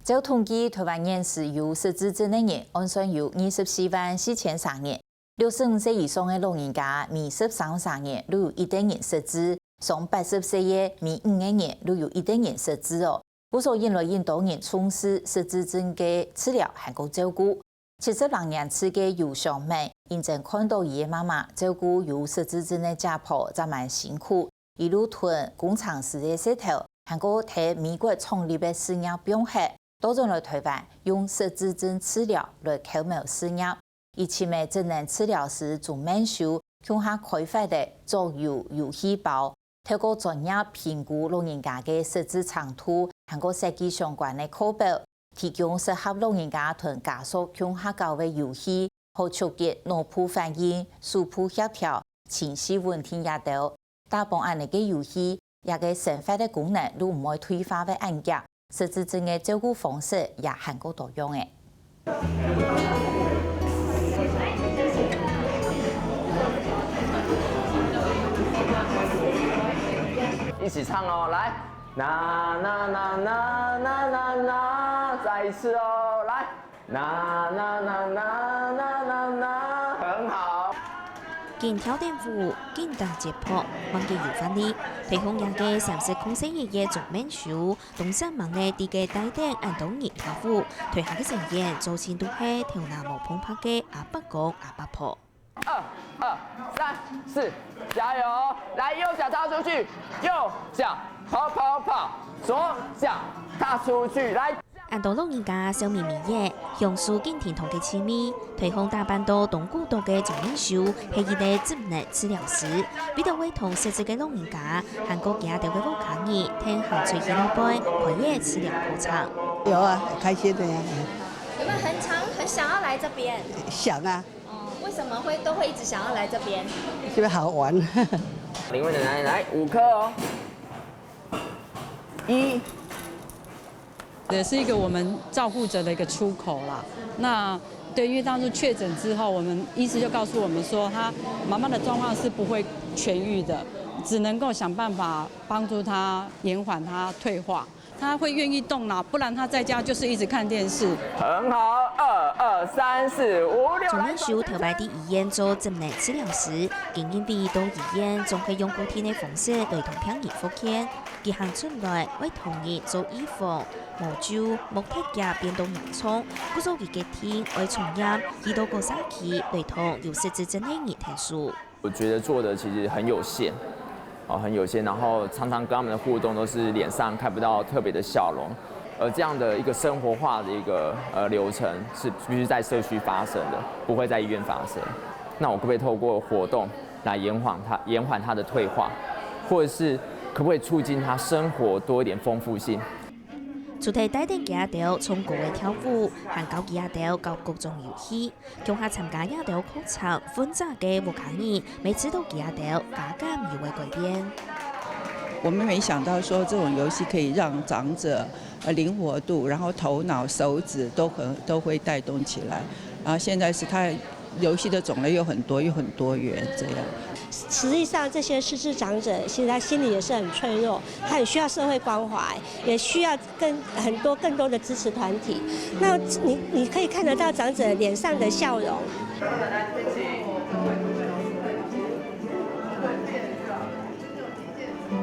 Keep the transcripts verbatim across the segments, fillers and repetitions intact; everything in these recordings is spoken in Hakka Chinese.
照統計，臺灣現時有失智症个人，按算有二十四萬四千儕人。六十五歲以上个老人家，每十三儕人就有一個人失智，上八十歲个每五個人就有一個人失智哦。故所引來當多人重視失智症个治療還過照顧。 七十零年次个游湘明，因為看著佢个媽媽照顧有失智症个姐婆，正蠻辛苦，一路吞工程師个事頭，還過在美國創立个事業放忒，倒轉來臺灣，用失智症治療來犒糲事業。佢尋著職能治療師鍾孟修，共下開發个桌遊遊戲包， 透過專業評估老人家个失智程度，還過設計相關个課表，提供適合老人家同家屬共下搞个遊戲，好促進腦部反應、手部協調、情緒穩定這兜。打幫恁呢个遊戲，這个生活个功能就毋會退化个恁遽。 失智症个照顧方式也還過多樣欸。一起唱哦，來，啦啦啦啦啦啦啦，再一次哦，來，啦啦啦啦啦啦啦，很好。緊跳點舞，緊打節拍，還過有活力，推動這个三十空歲个鍾孟修， 當煞猛个在該帶等恁多人跳舞，台下个成員做陣都係頭那無碰拍个阿伯公阿伯婆。二、二、三、四，加油！來，右腳踏出去，右腳跑跑跑，左腳踏出去，來。恁多老人家笑眯眯仔，享受緊停動个趣味，推動打扮到當古董个鍾孟修，係一个職能治療師，為著會同失智个老人家 還過佢兜个屋下人，跈行出去外背，開業治療課程。有啊，很開心的呀。有沒有很常很想要來這邊？想啊。哦，為什麼會都會一直想要來這邊？是不是好玩？林慧奶奶來五顆哦。一， 也是一个我们照顾者的一个出口啦。那对，因为当初确诊之后，我们医师就告诉我们说，他妈妈的状况是不会痊愈的，只能够想办法帮助他延缓他退化。他会愿意动脑，不然他在家就是一直看电视。很好，二二三四五六，鍾孟修頭擺在醫院做職能治療師，正因為到醫院總係用固定个方式來同病人復健，佢行出來愛同人做預防， 無久，目疾也變到嚴重，故所佢決定愛從院去到各社區來同有失智症个人𢯭手。我覺得做的其實很有限，哦，很有限，然後常常跟他們的互動都是臉上看不到特別的笑容，而這樣的一個生活化的一個，呃，流程是必須在社區發生的，不會在醫院發生。那我可不可以透過活動來延緩他，延緩他的退化，或者是可不可以促進他生活多一點豐富性？ 除忒帶等佢兜唱歌个跳舞，還教佢兜搞各種遊戲，共下參加這兜課程，分享个屋下人，乜試著佢兜家感有个改變。我們沒想到說這種遊戲可以讓長者，呃，靈活度，然後頭腦、手指都很，都會帶動起來。然後現在是他遊戲的種類又很多，又很多元，這樣。實際上，這些失智長者其實他心裡也是很脆弱，他很需要社會關懷，也需要更，很多更多的支持團體。那你，你可以看得到長者臉上的笑容。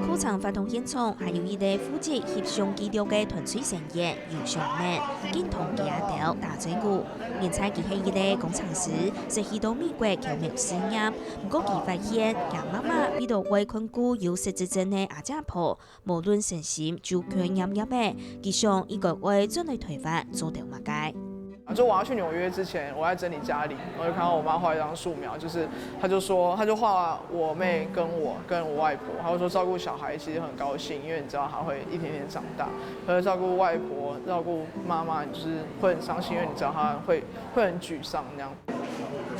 課程活動現場還有一個負責翕相記錄个團隊成員游湘明，緊同佢兜打嘴鼓。 明知佢係一個工程師，識去到美國求謀事業，毋過佢發現，厥媽媽為著愛看顧有失智症个阿姐婆，無論身心就缺揜揜仔，佢想應該愛轉來台灣做兜麼个。就我要去紐約之前，我在整理家裡，我就看到我媽畫一張素描，就是她就說，她就畫我妹跟我跟我外婆，她就說照顧小孩其實很高興，因為你知道她會一天天長大，可是照顧外婆、照顧媽媽，你就是會很傷心，因為你知道她會會很沮喪那樣。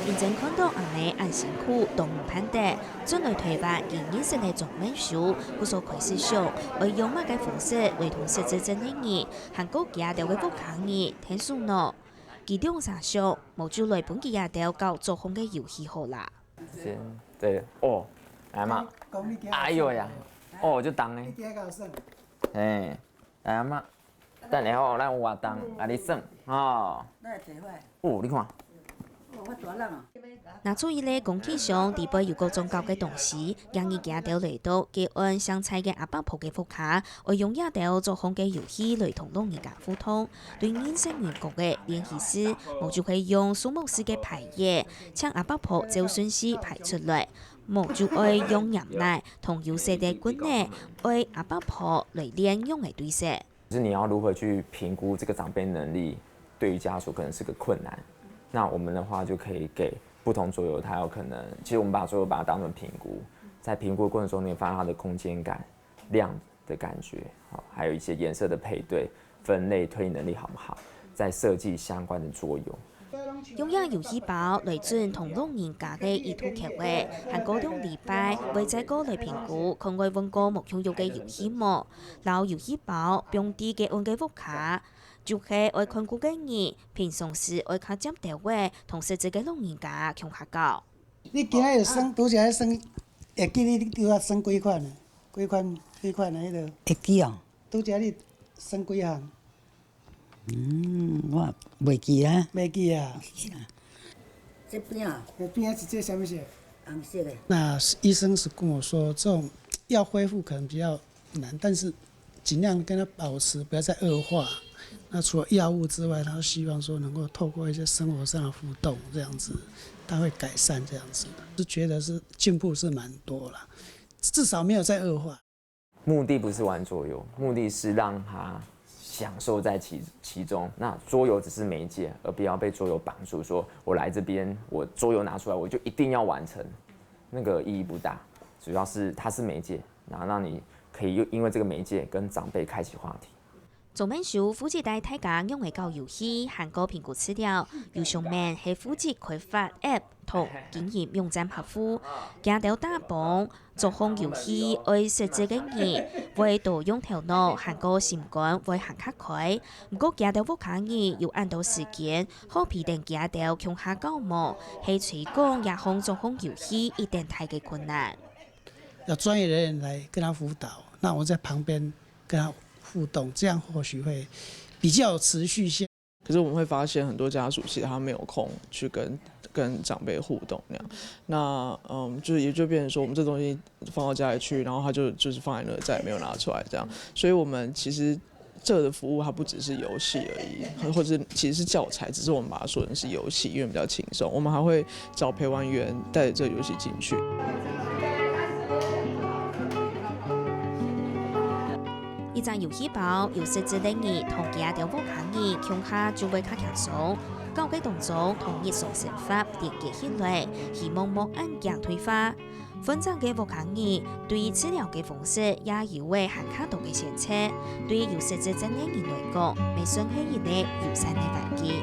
認真看到阿姆恁辛苦，都毋盼得，轉來台灣，佢認識个鍾孟修，故所開始想，愛用麼个方式來同失智症个人，還過佢兜个屋下人𢯭手呢？佢兩儕想，無就來分佢兜搞作風个遊戲好啦。先，對，哦，來嘛，講你今仔日哎喲呀，哦，就當呢，你今仔日搞算？哎，來嘛，等下吼，咱有活動，啊，你耍吼。那也袂坏。哦，你看，哦，我大人啊。拿出一个工具箱，底背有各種搞个东西，让人家到来到吉安姓蔡个阿伯婆个屋下，愛用这兜作坊个游戏来同老人家互动。对认识外国个练习时，無就係用數目字个牌仔，請阿伯婆照順序排出來，無就愛用黏泥同有色个棍仔，愛阿伯婆來練用个對色。 就是你要如何去评估这个长辈能力，对于家属可能是个困难。那我们的话就可以给不同桌游，他有可能，其实我们把桌游把它当成评估，在评估的过程中，你会发现他的空间感、量的感觉，好，还有一些颜色的配对、分类、推理能力好不好，再设计相关的桌游。用这游戏包来准同老人家个意图口味，還過兩禮拜會再過來評估，看愛換過無共樣个遊戲無。 摎遊戲包放在个安个屋下，就係愛看顧个人，平常時愛較尖頭仔，同識字个老人家共下搞。你今仔日耍，拄才耍，會記得你拄仔耍幾款呢？几款几款的迄个？会记哦。拄才你耍几项？嗯，我袂记啊。袂记啊。这边啊，我边仔是这啥物色？红色的。那医生是跟我说，这种要恢复可能比较难，但是尽量跟他保持，不要再恶化。那除了药物之外，他希望说能够透过一些生活上的互动，这样子他会改善，这样子是觉得是进步是蛮多了，至少没有再恶化。目的不是玩桌游，目的是让他享受在其其中。那桌游只是媒介，而不要被桌游绑住。说我来这边，我桌游拿出来，我就一定要完成，那个意义不大。主要是它是媒介，然后让你可以又因为这个媒介跟长辈开启话题。总面书负责带大家用个搞游戏，还过评估资料，有上面系负责开发 App 同经营网站客服，行到打帮，作坊游戏爱识字个人，会多用头脑，还过心肝会还较开。毋过行到屋下人有恁多时间，好比等行到共下搞无，系推广也項作坊游戏一等大个困难。要专业的人来跟他辅导，那我在旁边跟他互动，这样或许会比较有持续性。可是我们会发现很多家属其实他没有空去跟跟长辈互动那样，那嗯，就是也就变成说，我们这东西放到家里去，然后他就就是放在那，再也没有拿出来这样，所以我们其实。这个的服务它不只是游戏而已，或者是其实是教材，只是我们把它说成是游戏，因为比较轻松。我们还会找陪玩员带着这个游戏进去。一张游戏包，有识字个人同佢兜屋下人共下就會較輕鬆，搞个動作同日常生活連結起來，希望無恁驚退化。 分散个屋下人對治療个方式也有會還較多个選擇，對有識字症个人來講，乜算係一個友善个環境。